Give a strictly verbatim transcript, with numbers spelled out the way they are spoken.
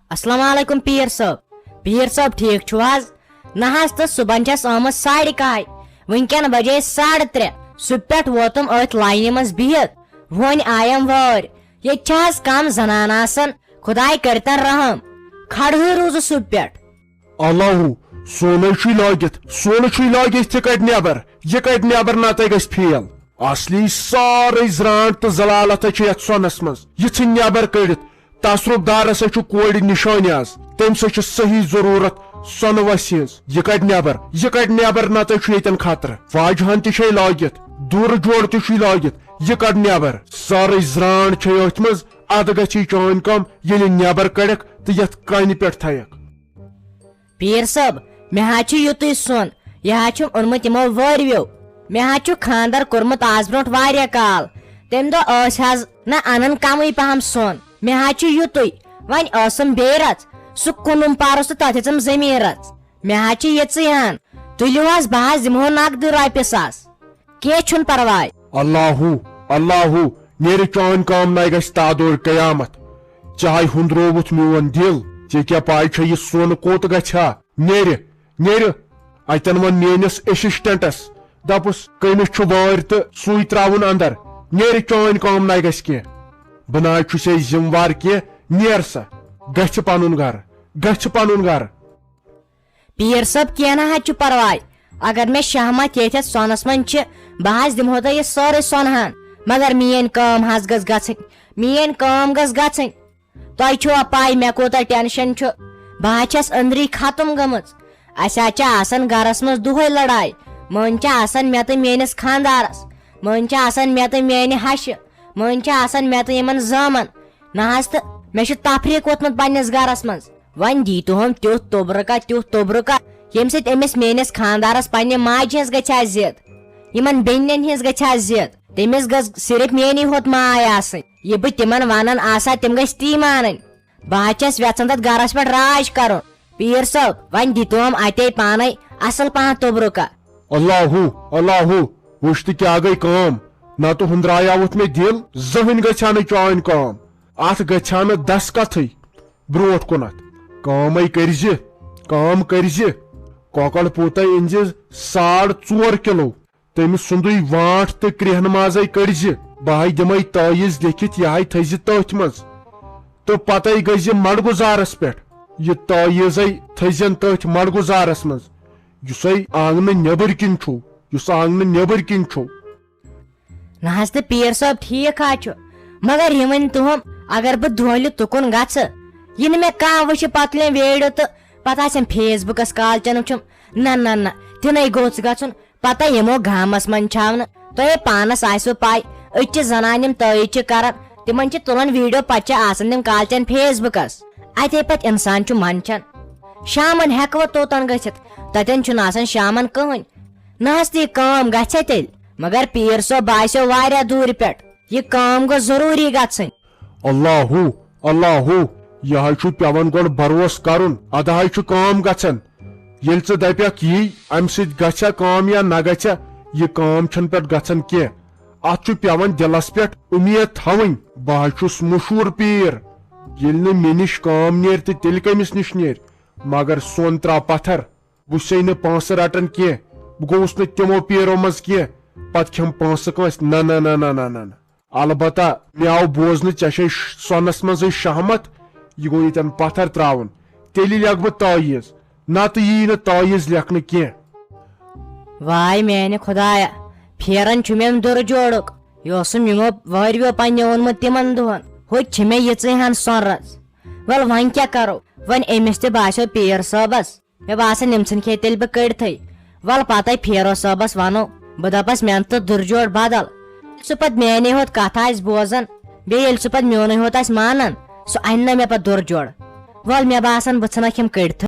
السلام علیکم پیٖر صٲب۔ پیٖر صٲب، ٹھیٖک چھِو حظ؟ نہ حظ، تہٕ صُبحن چھَس آمٕژ ساڑِ کاہہِ، وٕنکٮ۪ن بجے ساڑٕ ترٛےٚ۔ سُہ پٮ۪ٹھ ووتُم أتھۍ لاینہِ منٛز بِہِتھ، وۄنۍ آیم وٲرۍ۔ ییٚتہِ چھِ حظ کم زنان آسان، خداے کٔرتن رحم۔ کھڑہٕے روٗزٕ سُہ پٮ۪ٹھ۔ اللہ ہو، سونٕے چھُے لٲگِتھ، سونہٕ چھُے لٲگِتھ، یہِ کتہِ نٮ۪بر، یہِ کتہِ نٮ۪بر، نتہٕ گژھِ فیل۔ اصلی سٲرٕے زرانٛٹھ تہٕ ذلالت چھِ یتھ سۄنس منٛز، یہِ ژھٕنۍ نٮ۪بر کٔڑِتھ۔ تصرف دارس ہے چھُ کورِ نشٲنۍ آز، تٔمۍ سٕے چھِ صحیح ضروٗرت سۄنہٕ وسہِ ہٕنٛز۔ یہِ کڑِ نٮ۪بر، یہِ کڑِ نٮ۪بر، نتہٕ چھُ ییٚتٮ۪ن خطرٕ۔ واجہن تہِ چھے لٲگِتھ، دوٗرٕ جوڑ تہِ چھُے لٲگِتھ، یہِ کڑ نٮ۪بر۔ سٲرٕے زرانٛٹھ چھے أتھۍ منٛز، ادٕ گژھی چٲنۍ کٲم، ییٚلہِ نٮ۪بر کڑکھ تہٕ یتھ کانہِ پٮ۪ٹھ تھایکھ۔ پیٖر صٲب، مےٚ حظ چھُ یُتُے سۄن، یہِ حظ چھُم اوٚنمُت یِمو وٲروِیو۔ مےٚ حظ چھُ خانٛدر کوٚرمُت آز برونٛٹھ واریاہ کال۔ تَمہِ دۄہ ٲسۍ حظ نہ اَنان کمٕے پہم سۄن۔ مےٚ حظ چھُ یُتُے، وۄنۍ ٲسٕم بیٚیہِ رژھ، سُہ کُنُم پرُس تہٕ تَتھ ہیٚژٕم زٔمیٖن رژھ۔ مےٚ حظ چھِ یِژٕے ہن، تُلِو حظ، بہٕ حظ دِمہو نقدٕے رۄپیہِ ساس۔ کینٛہہ چھُنہٕ پرواے۔ اللہ ہو، اللہ ہو، نیرِ چٲنۍ کٲم نَے گژھِ تادورِ قیامت۔ چاہے ہُنٛدرووُتھ میون دِل، ژےٚ کیٛاہ پاے چھےٚ یہِ سۄن کوٚت گژھِ ہا؟ نیرِ، نیرِ، اَتٮ۪ن وَن میٲنِس اسسٹنٹس، دَپُس کٔمِس چھُ وٲرۍ تہٕ سُے ترٛاوُن اندر۔ نیرِ چٲنۍ کٲم نَے گژھِ کینٛہہ۔ بہٕ نہ حظ چھُسے ذمہٕ وار کینٛہہ، نیر سا، گژھِ پنُن گرٕ، گژھِ پنُن گرٕ۔ پیٖر صٲب، کینٛہہ نہ حظ چھُ پرواے، اگر مےٚ شہمت ییٚتھٮ۪تھ سۄنس منٛز چھِ، بہٕ حظ دِمہو تۄہہِ یہِ سٲرٕے سۄنہٕ ہن، مگر میٲنۍ کٲم حظ گٔژھ گژھٕنۍ، میٲنۍ کٲم گٔژھ گژھٕنۍ۔ تۄہہِ چھُوا پاے مےٚ کوٗتاہ ٹینشن چھُ؟ بہٕ حظ چھَس أنٛدری ختم گٔمٕژ۔ اَسہِ حظ چھِ آسان گرس منٛز دۄہے لڑاے، مٔنٛزۍ چھِ آسان مےٚ تہٕ میٲنِس خانٛدارس، مٔنٛزۍ چھِ آسان مےٚ تہٕ میانہِ ہشہِ، مٔنٛزۍ چھِ آسان مےٚ تہٕ یِمن زٲمن۔ نہ حظ، تہٕ مےٚ چھُ تفریٖق ووٚتھمُت پننِس گرس منٛز۔ وۄنۍ دی تُہُنٛد تیُتھ توٚبرُکا، تیُتھ توٚبرُکا، ییٚمہِ سۭتۍ أمِس میٲنِس خانٛدارس پننہِ ماجہِ ہٕنٛز گژھِ ہا عزت، یِمن بیٚنٮ۪ن ہٕنٛز گژھِ ہا عزت۔ تٔمِس گٔژھ صرف میٲنی ہوت ماے آسٕنۍ۔ یہِ بہٕ تِمن ونان آسہٕ ہا، تِم گٔژھۍ تی مانٕنۍ۔ بہٕ حظ چھَس یژھان تتھ گرس پٮ۪ٹھ راج کرُن۔ پیٖر صٲب، وۄنۍ دِتوم اتے پانے اصل پہن توٚبرُکا۔ اللہ ہو، اللہ ہو، وٕچھ تہٕ کیٛاہ گٔے کٲم۔ نتہٕ ہُنٛدرایاوُتھ مےٚ دِل، زٕہٕنۍ گژھِ ہا نہٕ چٲنۍ کٲم۔ اتھ گژھِ ہا نہٕ دس کتھٕے برونٛٹھ کُنتھ۔ کٲمے کٔرزِ، کٲم کٔرزِ۔ کۄکر پوٗتے أنزِ ساڑ ژور کِلو۔ تٔمۍ سُنٛدُے وانٛٹھ تہٕ کرٛیٚہن مازے کٔڑزِ۔ بہٕ ہاے دِمے تٲویٖز لیکھِتھ، یہِ ہاے تھٲیزِ تٔتھۍ منٛز۔ تہٕ پتے گٔژھزِ مڑگُزارس پٮ۪ٹھ۔ یہِ تٲویٖزے تھٲیزٮ۪ن تٔتھۍ مڑگُزارس منٛز، یُسے آنٛگنہٕ نیبر کِنۍ چھُو، یُس آنٛگنہٕ نیبر کِنۍ چھُو۔ نہ حظ تہٕ پیٖر صٲب، ٹھیٖک حظ چھُ، مگر یہِ ؤنۍ تُہُم، اگر بہٕ دۄہلہِ تُکُن گژھٕ، یہِ نہٕ مےٚ کانٛہہ وٕچھِ پتہٕ تُلٮ۪م ویڈیو تہٕ پتہٕ آسٮ۪م فیس بُکس کالچن وٕچھُم، نہ نہ نہ، تہِ نَے گوٚژھ گژھُن۔ پتہ یِمو گامس منٛز چھاونہٕ۔ تۄہے پانس آسِوٕ پاے، أتۍ چہِ زنانہِ یِم تٲویٖز چھِ کران، تِمن چھِ تُلان ویڈیو، پتہٕ چھِ آسان تِم کالچن فیس بُکس۔ اتے پتہٕ انسان چھُ منٛدچھان۔ شامن ہٮ۪کہٕ وۄنۍ توٚتن گٔژھِتھ، تتٮ۪ن چھُنہٕ آسان شامن کٕہٕنۍ۔ نہ حظ، تہِ کٲم گژھِ تیٚلہِ، مگر پیٖر صٲب باسیو واریاہ دوٗرِ پٮ۪ٹھ، یہِ کٲم گٔژھ ضروٗری گژھٕنۍ۔ اللہ ہو، اللہ ہو، یہِ حظ چھُ پٮ۪وان گۄڈٕ بروسہٕ کرُن، ادٕ حظ چھُ کٲم گژھان۔ ییٚلہِ ژٕ دپکھ یی، امہِ سۭتۍ گژھِ کٲم یا نہ گژھِ، یہِ کٲم چھنہٕ پٮ۪ٹھ گژھان کینٛہہ۔ اتھ چھُ پٮ۪وان دِلس پٮ۪ٹھ اُمید تھاوٕنۍ۔ بہٕ حظ چھُس مشہوٗر پیٖر، ییٚلہِ نہٕ مےٚ نِش کٲم نیرِ تہٕ تیٚلہِ کٔمِس نِش نیرِ؟ مگر سۄن ترٛاو پتھر، بہٕ چھُسے نہٕ پونٛسہٕ رٹان کینٛہہ، بہٕ گوٚوُس نہٕ تِمو پیٖرو منٛز کینٛہہ، پتہٕ کھٮ۪م پونٛسہٕ کٲنٛسہِ۔ نہ، نہ، نہ، نہ، نہ، نہ، نہ۔ البتہ مےٚ آو بوزنہٕ ژےٚ چھے ش-، سۄنس منٛزٕے شہمت، یہِ گوٚو ییٚتٮ۪ن پتھر ترٛاوُن، تیٚلہِ لیکھٕ بہٕ تٲویٖز، نتہٕ یی نہٕ تٲویٖز لیکھنہٕ کینٛہہ۔ واے میانہِ خدایا، پھیران چھُ مےٚ دُرٕ جوڑُک، یہِ اوسُم یِمو وٲروِیو پننہِ اوٚنمُت تِمن دۄہن، ہوٚتہِ چھِ مےٚ یِژٕے ہن سۄنہٕ رٔژ۔ ول وۄنۍ کیٛاہ کرو؟ وۄنۍ أمِس تہِ باسیو پیٖر صٲبس۔ مےٚ باسان، یِم ژھٕنکھ ہے تیٚلہِ بہٕ کٔڑتھٕے۔ ول پتے پھیرو صٲبس ونو، بہٕ دپس مےٚ اَن تہٕ دُرجوڑ بدل۔ سُہ پتہٕ میانے ہوت کتھ آسہِ بوزان، بیٚیہِ ییٚلہِ سُہ پتہٕ میونُے ہوت آسہِ مانان، سُہ انہِ نہ مےٚ پتہٕ دُرجوڑ۔ ول مےٚ باسان، بہٕ ژھٕنکھ یِم کٔڑتھٕے۔